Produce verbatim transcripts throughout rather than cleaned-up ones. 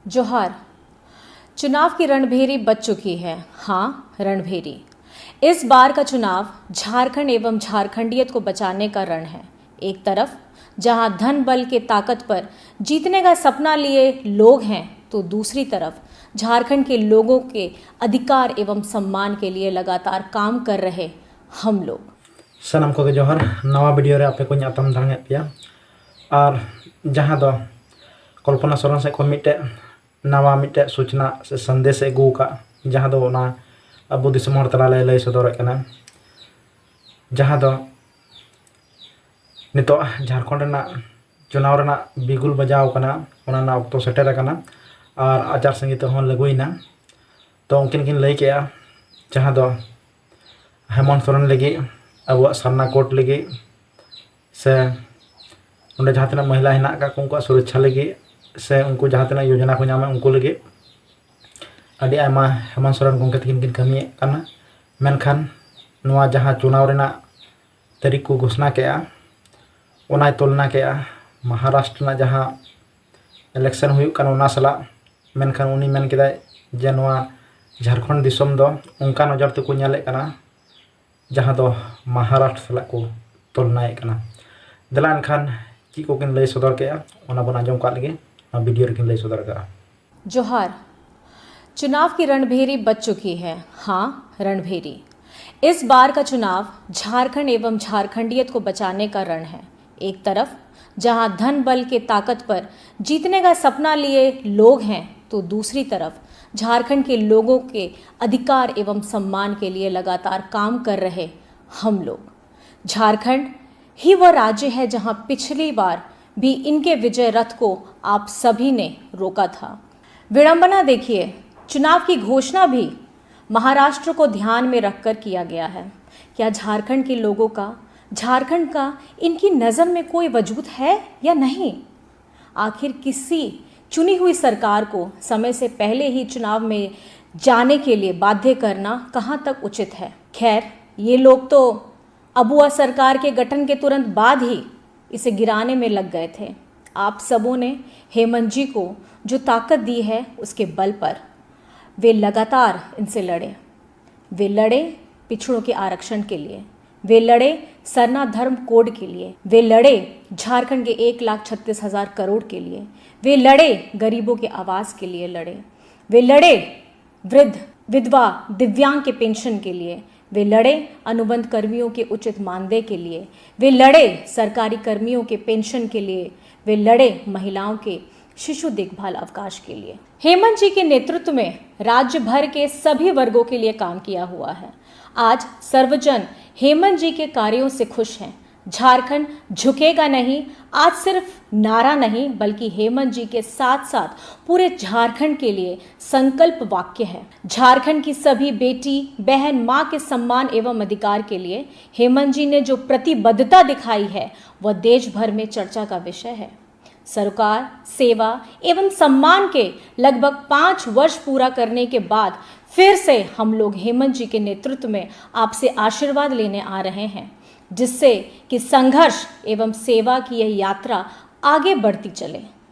जोहार। चुनाव की रणभेरी बज चुकी है। हाँ, रणभेरी। इस बार का चुनाव झारखंड एवं झारखंडियत को बचाने का रण है। एक तरफ जहां धन बल के ताकत पर जीतने का सपना लिए लोग हैं, तो दूसरी तरफ झारखंड के लोगों के अधिकार एवं सम्मान के लिए लगातार काम कर रहे हम लोग। ᱥᱟᱱᱟᱢ ᱠᱚᱜᱮ ᱡᱚᱦᱟᱨ᱾ ᱱᱟᱣᱟ ᱵᱷᱤᱰᱤᱭᱳ ᱨᱮ ᱟᱯᱮ ᱠᱚᱧ ᱟᱛᱟᱝ ᱫᱟᱨᱟᱢᱮᱫ ᱯᱮᱭᱟ᱾ ᱟᱨ ᱡᱟᱦᱟᱸ ᱫᱚ ᱠᱚᱞᱯᱚᱱᱟ ᱥᱚᱨᱮᱱ ᱥᱮᱫ ᱠᱷᱚᱱ ᱢᱤᱫᱴᱮᱡ ᱱᱟᱣᱟ ᱢᱤᱫᱴᱮᱡ ᱥᱩᱪᱱᱟ ᱥᱮ ᱥᱟᱸᱫᱮᱥ ᱮ ᱟᱹᱜᱩ ᱟᱠᱟᱫ, ᱡᱟᱦᱟᱸ ᱫᱚ ᱚᱱᱟ ᱟᱵᱚ ᱫᱤᱥᱚᱢ ᱦᱚᱲ ᱛᱟᱞᱟᱨᱮ ᱞᱟᱹᱭ ᱥᱚᱫᱚᱨᱮᱫ ᱠᱟᱱᱟ᱾ ᱡᱟᱦᱟᱸ ᱫᱚ ᱱᱤᱛᱚᱜ ᱡᱷᱟᱲᱠᱷᱚᱸᱰ ᱨᱮᱱᱟᱜ ᱪᱩᱱᱟᱣ ᱨᱮᱱᱟᱜ ᱵᱤᱜᱩᱞ ᱵᱟᱡᱟᱣ ᱟᱠᱟᱱᱟ, ᱚᱱᱟ ᱨᱮᱱᱟᱜ ᱚᱠᱛᱚ ᱥᱮᱴᱮᱨ ᱟᱠᱟᱱᱟ ᱟᱨ ᱟᱪᱟᱨ ᱥᱚᱝᱦᱤᱛᱟ ᱦᱚᱸ ᱞᱟᱹᱜᱩᱭᱮᱱᱟ᱾ ᱛᱚ ᱩᱱᱠᱤᱱ ᱠᱤᱱ ᱞᱟᱹᱭ ᱠᱮᱜᱼᱟ, ᱡᱟᱦᱟᱸ ᱫᱚ ᱦᱮᱢᱚᱱᱛ ᱥᱚᱨᱮᱱ ᱞᱟᱹᱜᱤᱫ, ᱟᱵᱚᱣᱟᱜ ᱥᱟᱨᱱᱟ ᱠᱳᱰ ᱞᱟᱹᱜᱤᱫ, ᱥᱮ ᱚᱸᱰᱮ ᱡᱟᱦᱟᱸ ᱛᱤᱱᱟᱹᱜ ᱢᱚᱦᱤᱞᱟ ᱦᱮᱱᱟᱜ ᱟᱠᱟᱫ ᱠᱚ ᱩᱱᱠᱩᱣᱟᱜ ᱥᱩᱨᱚᱠᱪᱷᱟ ᱞᱟᱹᱜᱤᱫ, ᱥᱮ ᱩᱱᱠᱩ ᱡᱟᱦᱟᱸ ᱛᱤᱱᱟᱹᱜ ᱭᱳᱡᱚᱱᱟ ᱠᱚ ᱧᱟᱢᱟ ᱩᱱᱠᱩ ᱞᱟᱹᱜᱤᱫ ᱟᱹᱰᱤ ᱟᱭᱢᱟ ᱦᱮᱢᱚᱱᱛ ᱥᱚᱨᱮᱱ ᱜᱚᱢᱠᱮ ᱛᱟᱹᱠᱤᱱ ᱠᱤᱱ ᱠᱟᱹᱢᱤᱭᱮᱫ ᱠᱟᱱᱟ᱾ ᱢᱮᱱᱠᱷᱟᱱ ᱱᱚᱣᱟ ᱡᱟᱦᱟᱸ ᱪᱩᱱᱟᱣ ᱨᱮᱱᱟᱜ ᱛᱟᱹᱨᱤᱠᱷ ᱠᱚ ᱜᱷᱳᱥᱱᱟ ᱠᱮᱜᱼᱟ, ᱚᱱᱟᱭ ᱛᱩᱞᱱᱟ ᱠᱮᱜᱼᱟ ᱢᱚᱦᱟᱨᱟᱥᱴᱨ ᱨᱮᱱᱟᱜ ᱡᱟᱦᱟᱸ ᱤᱞᱮᱠᱥᱚᱱ ᱦᱩᱭᱩᱜ ᱠᱟᱱᱟ ᱚᱱᱟ ᱥᱟᱞᱟᱜ᱾ ᱢᱮᱱᱠᱷᱟᱱ ᱩᱱᱤ ᱢᱮᱱ ᱠᱮᱫᱟᱭ ᱡᱮ ᱱᱚᱣᱟ ᱡᱷᱟᱲᱠᱷᱚᱸᱰ ᱫᱤᱥᱚᱢ ᱫᱚ ᱚᱱᱠᱟ ᱱᱚᱡᱚᱨ ᱛᱮᱠᱚ ᱧᱮᱞᱮᱫ ᱠᱟᱱᱟ ᱡᱟᱦᱟᱸ ᱫᱚ ᱢᱚᱦᱟᱨᱟᱥᱴᱨ ᱥᱟᱞᱟᱜ ᱠᱚ ᱛᱩᱞᱱᱟᱭᱮᱫ ᱠᱟᱱᱟ᱾ ᱫᱮᱞᱟ ᱮᱱᱠᱷᱟᱱ ᱪᱮᱫ ᱠᱚᱠᱤᱱ ᱞᱟᱹᱭ ᱥᱚᱫᱚᱨ ᱠᱮᱜᱼᱟ ᱚᱱᱟ ᱵᱚᱱ ᱟᱸᱡᱚᱢ ᱠᱟᱜ ᱞᱮᱜᱮ᱾ ᱱᱚᱣᱟ ᱵᱷᱤᱰᱤᱭᱳ ᱨᱮᱠᱤᱱ ᱞᱟᱹᱭ ᱥᱚᱫᱚᱨ ᱠᱟᱜᱼᱟ᱾ जोहार। चुनाव की रणभेरी बज चुकी है। हाँ, रणभेरी। इस बार का चुनाव झारखंड एवं झारखंडियत को बचाने का रण है। एक तरफ जहां धन बल के ताकत पर जीतने का सपना लिए लोग हैं, तो दूसरी तरफ झारखंड के लोगों के अधिकार एवं सम्मान के लिए लगातार काम कर रहे हम लोग। झारखंड ही वह राज्य है जहां पिछली बार भी इनके विजय रथ को आप सभी ने रोका था। विडंबना देखिए, चुनाव की घोषणा भी महाराष्ट्र को ध्यान में रखकर किया गया है। क्या झारखंड के लोगों का, झारखंड का इनकी नज़र में कोई वजूद है या नहीं? आखिर किसी चुनी हुई सरकार को समय से पहले ही चुनाव में जाने के लिए बाध्य करना कहाँ तक उचित है? खैर, ये लोग तो अबुआ सरकार के गठन के तुरंत बाद ही इसे गिराने में लग गए थे। आप सबों ने हेमंत जी को जो ताकत दी है, उसके बल पर वे लगातार इनसे लड़े। वे लड़े पिछड़ों के आरक्षण के लिए, वे लड़े सरना धर्म कोड के लिए, वे लड़े झारखंड के एक लाख छत्तीस हजार करोड़ के लिए, वे लड़े गरीबों के आवास के लिए लड़े, वे लड़े वृद्ध, विधवा, दिव्यांग के पेंशन के लिए, वे लड़े अनुबंध कर्मियों के उचित मानदेय के लिए, वे लड़े सरकारी कर्मियों के पेंशन के लिए, वे लड़े महिलाओं के शिशु देखभाल अवकाश के लिए। हेमंत जी के नेतृत्व में राज्य भर के सभी वर्गों के लिए काम किया हुआ है। आज सर्वजन हेमंत जी के कार्यों से खुश हैं। झारखंड झुकेगा नहीं आज सिर्फ नारा नहीं, बल्कि हेमंत जी के साथ साथ पूरे झारखंड के लिए संकल्प वाक्य है। झारखंड की सभी बेटी, बहन, माँ के सम्मान एवं अधिकार के लिए हेमंत जी ने जो प्रतिबद्धता दिखाई है, वह देश भर में चर्चा का विषय है। सरोकार, सेवा एवं सम्मान के लगभग पाँच वर्ष पूरा करने के बाद फिर से हम लोग हेमंत जी के नेतृत्व में आपसे आशीर्वाद लेने आ रहे हैं, जिससे कि संघर्ष एवं सेवा की यह यात्रा आगे बढ़ती चले।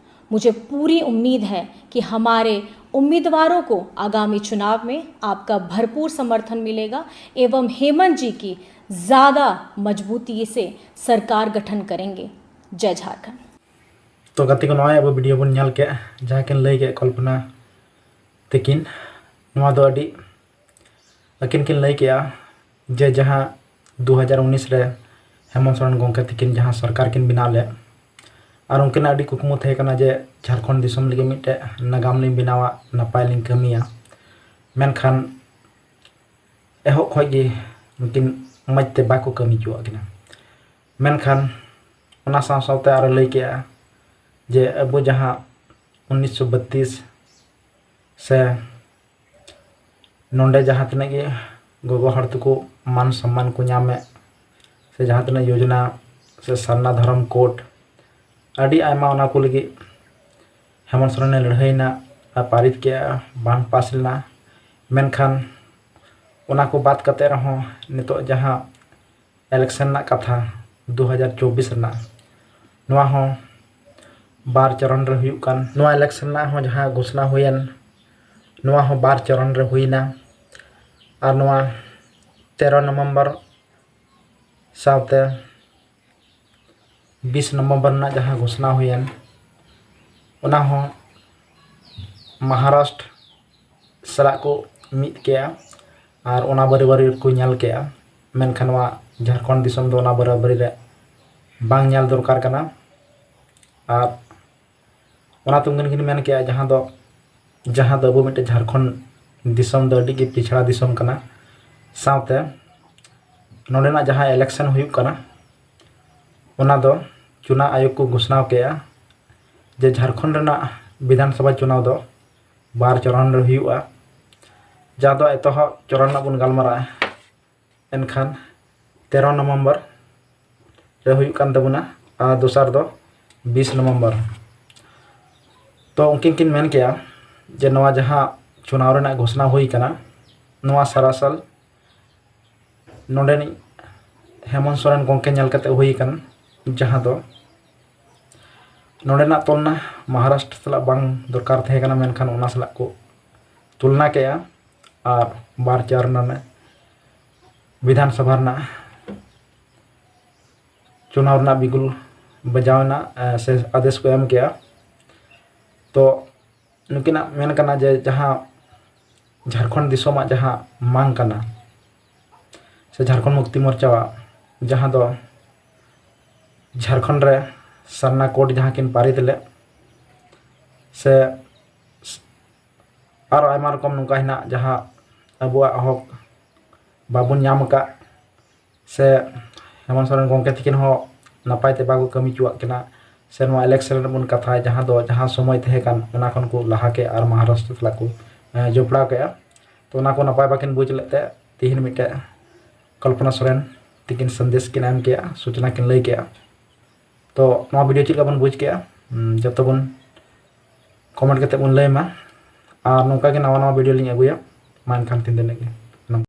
मुझे पूरी उम्मीद है कि हमारे उम्मीदवारों को आगामी चुनाव में आपका भरपूर समर्थन मिलेगा एवं हेमंत जी की ज़्यादा मजबूती से सरकार गठन करेंगे। जय झारखंड। ᱛᱚ ᱜᱟᱛᱮ ᱠᱚ, ᱱᱚᱜᱼᱚᱭ ᱟᱵᱚ ᱵᱷᱤᱰᱤᱭᱳ ᱵᱚᱱ ᱧᱮᱞ ᱠᱮᱫ, ᱡᱟᱦᱟᱸ ᱠᱤᱱ ᱞᱟᱹᱭ ᱠᱮᱫ ᱠᱚᱞᱯᱚᱱᱟ ᱛᱤᱠᱤᱱ, ᱱᱚᱣᱟ ᱫᱚ ᱟᱹᱰᱤ, ᱟᱹᱠᱤᱱ ᱠᱤᱱ ᱞᱟᱹᱭ ᱠᱮᱫᱼᱟ ᱡᱮ ᱡᱟᱦᱟᱸ ᱫᱩ ᱦᱟᱡᱟᱨ ᱩᱱᱤᱥ ᱨᱮ ᱦᱮᱢᱚᱱᱛ ᱥᱚᱨᱮᱱ ᱜᱚᱢᱠᱮ ᱛᱤᱠᱤᱱ ᱡᱟᱦᱟᱸ ᱥᱚᱨᱠᱟᱨ ᱠᱤᱱ ᱵᱮᱱᱟᱣ ᱞᱮᱫ, ᱟᱨ ᱩᱱᱠᱤᱱᱟᱜ ᱟᱹᱰᱤ ᱠᱩᱠᱢᱩ ᱛᱟᱦᱮᱸ ᱠᱟᱱᱟ ᱡᱮ ᱡᱷᱟᱲᱠᱷᱚᱸᱰ ᱫᱤᱥᱚᱢ ᱞᱟᱹᱜᱤᱫ ᱢᱤᱫᱴᱮᱡ ᱱᱟᱜᱟᱢ ᱞᱤᱧ ᱵᱮᱱᱟᱣᱟ, ᱱᱟᱯᱟᱭ ᱞᱤᱧ ᱠᱟᱹᱢᱤᱭᱟ᱾ ᱢᱮᱱᱠᱷᱟᱱ ᱮᱦᱚᱵ ᱠᱷᱚᱱ ᱜᱮ ᱩᱱᱠᱤᱱ ᱢᱚᱡᱽ ᱛᱮ ᱵᱟᱠᱚ ᱠᱟᱹᱢᱤ ᱦᱚᱪᱚᱣᱟᱜ ᱠᱤᱱᱟ᱾ ᱢᱮᱱᱠᱷᱟᱱ ᱚᱱᱟ ᱥᱟᱶ ᱥᱟᱶᱛᱮ ᱟᱨᱚ ᱞᱟᱹᱭ ᱠᱮᱜᱼᱟ ᱡᱮ ᱟᱵᱚ ᱡᱟᱦᱟᱸ ᱩᱱᱤᱥᱥᱚ ᱵᱟᱛᱤᱥ ᱥᱮ ᱱᱚᱰᱮ ᱡᱟᱦᱟᱸ ᱛᱤᱱᱟᱹᱜ ᱜᱮ ᱜᱚᱜᱚ ᱦᱚᱲ ᱛᱟᱠᱚ ᱢᱟᱱ ᱥᱚᱢᱢᱟᱱ ᱠᱚ ᱧᱟᱢᱮᱫ, ᱥᱮ ᱡᱟᱦᱟᱸ ᱛᱤᱱᱟᱹᱜ ᱭᱳᱡᱚᱱᱟ ᱥᱮ ᱥᱟᱨᱱᱟ ᱫᱷᱚᱨᱚᱢ ᱠᱳᱰ, ᱟᱹᱰᱤ ᱟᱭᱢᱟ ᱚᱱᱟ ᱠᱚ ᱞᱟᱹᱜᱤᱫ ᱦᱮᱢᱚᱱᱛ ᱥᱚᱨᱮᱱᱮ ᱞᱟᱹᱲᱦᱟᱹᱭᱱᱟ ᱟᱨ ᱯᱟᱨᱤᱛ ᱠᱮᱜᱼᱟ, ᱵᱟᱝ ᱯᱟᱥ ᱞᱮᱱᱟ᱾ ᱢᱮᱱᱠᱷᱟᱱ ᱚᱱᱟ ᱠᱚ ᱵᱟᱫ ᱠᱟᱛᱮ ᱨᱮᱦᱚᱸ ᱱᱤᱛᱚᱜ ᱡᱟᱦᱟᱸ ᱤᱞᱮᱠᱥᱚᱱ ᱨᱮᱱᱟᱜ ᱠᱟᱛᱷᱟ ᱫᱩ ᱦᱟᱡᱟᱨ ᱪᱚᱵᱵᱤᱥ ᱨᱮᱱᱟᱜ, ᱱᱚᱣᱟ ᱦᱚᱸ ᱵᱟᱨ ᱪᱚᱨᱚᱱ ᱨᱮ ᱦᱩᱭᱩᱜ ᱠᱟᱱ ᱱᱚᱣᱟ ᱤᱞᱮᱠᱥᱚᱱ ᱨᱮᱱᱟᱜ ᱦᱚᱸ ᱡᱟᱦᱟᱸ ᱜᱷᱳᱥᱱᱟ ᱦᱩᱭᱮᱱ, ᱱᱚᱣᱟ ᱦᱚᱸ ᱵᱟᱨ ᱪᱚᱨᱚᱱ ᱨᱮ ᱦᱩᱭᱱᱟ᱾ ᱟᱨ ᱱᱚᱣᱟ ᱛᱮᱨᱚ ᱱᱚᱵᱷᱮᱢᱵᱚᱨ ᱥᱟᱶᱛᱮ ᱵᱤᱥ ᱱᱚᱵᱷᱮᱢᱵᱚᱨ ᱨᱮᱱᱟᱜ ᱡᱟᱦᱟᱸ ᱜᱷᱳᱥᱱᱟ ᱦᱩᱭᱮᱱ, ᱚᱱᱟ ᱦᱚᱸ ᱢᱚᱦᱟᱨᱟᱥᱴᱨᱚ ᱥᱟᱞᱟᱜ ᱠᱚ ᱢᱤᱫ ᱠᱮᱜᱼᱟ ᱟᱨ ᱚᱱᱟ ᱵᱟᱨᱟᱵᱟᱨᱤ ᱨᱮᱠᱚ ᱧᱮᱞ ᱠᱮᱜᱼᱟ᱾ ᱢᱮᱱᱠᱷᱟᱱ ᱱᱚᱣᱟ ᱡᱷᱟᱲᱠᱷᱚᱸᱰ ᱫᱤᱥᱚᱢ ᱫᱚ ᱚᱱᱟ ᱵᱟᱨᱟᱵᱟᱨᱤ ᱨᱮ ᱵᱟᱝ ᱧᱮᱞ ᱫᱚᱨᱠᱟᱨ ᱠᱟᱱᱟ᱾ ᱟᱨ ᱚᱱᱟ ᱛᱮ ᱩᱱᱠᱤᱱ ᱠᱤᱱ ᱢᱮᱱ ᱠᱮᱜᱼᱟ, ᱡᱟᱦᱟᱸ ᱫᱚ ᱡᱟᱦᱟᱸ ᱫᱚ ᱟᱵᱚ ᱢᱤᱫᱴᱮᱱ ᱡᱷᱟᱲᱠᱷᱚᱸᱰ ᱫᱤᱥᱚᱢ ᱫᱚ ᱟᱹᱰᱤ ᱜᱮ ᱯᱤᱪᱷᱲᱟ ᱫᱤᱥᱚᱢ ᱠᱟᱱᱟ, ᱥᱟᱶᱛᱮ ᱱᱚᱰᱮᱱᱟᱜ ᱡᱟᱦᱟᱸ ᱤᱞᱮᱠᱥᱚᱱ ᱦᱩᱭᱩᱜ ᱠᱟᱱᱟ, ᱚᱱᱟ ᱫᱚ ᱪᱩᱱᱟᱣ ᱟᱭᱳᱜᱽ ᱠᱚ ᱜᱷᱳᱥᱱᱟ ᱠᱮᱜᱼᱟ ᱡᱮ ᱡᱷᱟᱲᱠᱷᱚᱸᱰ ᱨᱮᱱᱟᱜ ᱵᱤᱫᱷᱟᱱ ᱥᱚᱵᱷᱟ ᱪᱩᱱᱟᱣ ᱫᱚ ᱵᱟᱨ ᱪᱚᱨᱚᱱ ᱨᱮ ᱦᱩᱭᱩᱜᱼᱟ, ᱡᱟᱦᱟᱸ ᱫᱚ ᱮᱛᱚᱦᱚᱵ ᱪᱚᱨᱚᱱ ᱨᱮᱱᱟᱜ ᱵᱚᱱ ᱜᱟᱞᱢᱟᱨᱟᱜᱼᱟ᱾ ᱮᱱᱠᱷᱟᱱ ᱛᱮᱨᱚ ᱱᱚᱵᱷᱮᱢᱵᱚᱨ ᱨᱮ ᱦᱩᱭᱩᱜ ᱠᱟᱱ ᱛᱟᱵᱚᱱᱟ ᱟᱨ ᱫᱚᱥᱟᱨ ᱫᱚ ᱵᱤᱥ ᱱᱚᱵᱷᱮᱢᱵᱚᱨ᱾ ᱛᱚ ᱩᱱᱠᱤᱱ ᱠᱤᱱ ᱢᱮᱱ ᱠᱮᱜᱼᱟ ᱡᱮ ᱱᱚᱣᱟ ᱡᱟᱦᱟᱸ ᱪᱩᱱᱟᱣ ᱨᱮᱱᱟᱜ ᱜᱷᱳᱥᱱᱟ ᱦᱩᱭ ᱠᱟᱱᱟ, ᱱᱚᱣᱟ ᱥᱟᱨᱟᱥᱟᱞ ᱱᱚᱰᱮᱱᱤᱡ ᱦᱮᱢᱚᱱᱛ ᱥᱚᱨᱮᱱ ᱜᱚᱢᱠᱮ ᱧᱮᱞ ᱠᱟᱛᱮ ᱦᱩᱭ ᱟᱠᱟᱱ, ᱡᱟᱦᱟᱸ ᱫᱚ ᱱᱚᱰᱮᱱᱟᱜ ᱛᱩᱞᱱᱟ ᱢᱚᱦᱟᱨᱟᱥᱴᱨᱚ ᱥᱟᱞᱟᱜ ᱵᱟᱝ ᱫᱚᱨᱠᱟᱨ ᱛᱟᱦᱮᱸ ᱠᱟᱱᱟ, ᱢᱮᱱᱠᱷᱟᱱ ᱚᱱᱟ ᱥᱟᱞᱟᱜ ᱠᱚ ᱛᱩᱞᱱᱟ ᱠᱮᱜᱼᱟ ᱟᱨ ᱵᱟᱨ ᱪᱟᱨ ᱨᱮᱱᱟᱜ ᱵᱤᱫᱷᱟᱱ ᱥᱚᱵᱷᱟ ᱨᱮᱱᱟᱜ ᱪᱩᱱᱟᱣ ᱨᱮᱱᱟᱜ ᱵᱤᱜᱩᱞ ᱵᱟᱡᱟᱣ ᱮᱱᱟ, ᱮ, ᱥᱮ ᱟᱫᱮᱥ ᱠᱚ ᱮᱢ ᱠᱮᱜᱼᱟ᱾ ᱛᱚ ᱱᱩᱠᱤᱱᱟᱜ ᱢᱮᱱ ᱠᱟᱱᱟ ᱡᱮ ᱡᱟᱦᱟᱸ ᱡᱷᱟᱲᱠᱷᱚᱸᱰ ᱫᱤᱥᱚᱢᱟᱜ ᱡᱟᱦᱟᱸ ᱢᱟᱝ ᱠᱟᱱᱟ ᱥᱮ ᱡᱷᱟᱲᱠᱷᱚᱸᱰ ᱢᱩᱠᱛᱤ ᱢᱳᱨᱪᱟᱣᱟᱜ, ᱡᱟᱦᱟᱸ ᱫᱚ ᱡᱷᱟᱲᱠᱷᱚᱸᱰ ᱨᱮ ᱥᱟᱨᱱᱟ ᱠᱳᱰ ᱡᱟᱦᱟᱸ ᱠᱤᱱ ᱯᱟᱹᱨᱤᱛ ᱞᱮᱫ, ᱥᱮ ᱟᱨ ᱟᱭᱢᱟ ᱨᱚᱠᱚᱢ ᱱᱚᱝᱠᱟ ᱦᱮᱱᱟᱜ ᱡᱟᱦᱟᱸ ᱟᱵᱚᱣᱟᱜ ᱦᱚᱠ ᱵᱟᱵᱚᱱ ᱧᱟᱢ ᱟᱠᱟᱫ, ᱥᱮ ᱦᱮᱢᱚᱱᱛ ᱥᱚᱨᱮᱱ ᱜᱚᱢᱠᱮ ᱛᱤᱠᱤᱱ ᱦᱚᱸ ᱱᱟᱯᱟᱭ ᱛᱮ ᱵᱟᱠᱚ ᱠᱟᱹᱢᱤ ᱦᱚᱪᱚᱣᱟᱜ ᱠᱟᱱᱟ, ᱥᱮ ᱱᱚᱣᱟ ᱤᱞᱮᱠᱥᱚᱱ ᱨᱮᱵᱚᱱ ᱠᱟᱛᱷᱟᱭᱟ, ᱡᱟᱦᱟᱸ ᱫᱚ ᱡᱟᱦᱟᱸ ᱥᱚᱢᱚᱭ ᱛᱟᱦᱮᱸ ᱠᱟᱱ ᱚᱱᱟ ᱠᱷᱚᱱ ᱠᱚ ᱞᱟᱦᱟ ᱠᱮᱫ ᱟᱨ ᱢᱚᱦᱟᱨᱟᱥᱴᱨᱚ ᱥᱟᱞᱟᱜ ᱠᱚ, ᱮ, ᱡᱚᱯᱲᱟᱣ ᱠᱮᱫᱼᱟ᱾ ᱛᱚ ᱚᱱᱟ ᱠᱚ ᱱᱟᱯᱟᱭ ᱵᱟᱠᱤᱱ ᱵᱩᱡᱽ ᱞᱮᱫ ᱛᱮ ᱛᱤᱦᱤᱧ ᱢᱤᱫᱴᱮᱡ ᱠᱚᱞᱯᱚᱱᱟ ᱥᱚᱨᱮᱱ ᱛᱤᱠᱤᱱ ᱥᱟᱸᱫᱮᱥ ᱠᱤᱱ ᱮᱢ ᱠᱮᱜᱼᱟ, ᱥᱩᱪᱚᱱᱟ ᱠᱤᱱ ᱞᱟᱹᱭ ᱠᱮᱜᱼᱟ᱾ ᱛᱚ ᱱᱚᱣᱟ ᱵᱷᱤᱰᱤᱭᱳ ᱪᱮᱫ ᱞᱮᱠᱟ ᱵᱚᱱ ᱵᱩᱡᱽ ᱠᱮᱜᱼᱟ? ᱦᱩᱸ, ᱡᱚᱛᱚ ᱵᱚᱱ ᱠᱚᱢᱮᱱᱴ ᱠᱟᱛᱮ ᱵᱚᱱ ᱞᱟᱹᱭ ᱢᱟ᱾ ᱟᱨ ᱱᱚᱝᱠᱟ ᱜᱮ ᱱᱟᱣᱟ ᱱᱟᱣᱟ ᱵᱷᱤᱰᱤᱭᱳ ᱞᱤᱧ ᱟᱹᱜᱩᱭᱟ᱾ ᱢᱟ ᱮᱱᱠᱷᱟᱱ ᱛᱤᱦᱤᱧ ᱫᱚ ᱤᱱᱟᱹᱜ ᱜᱮ᱾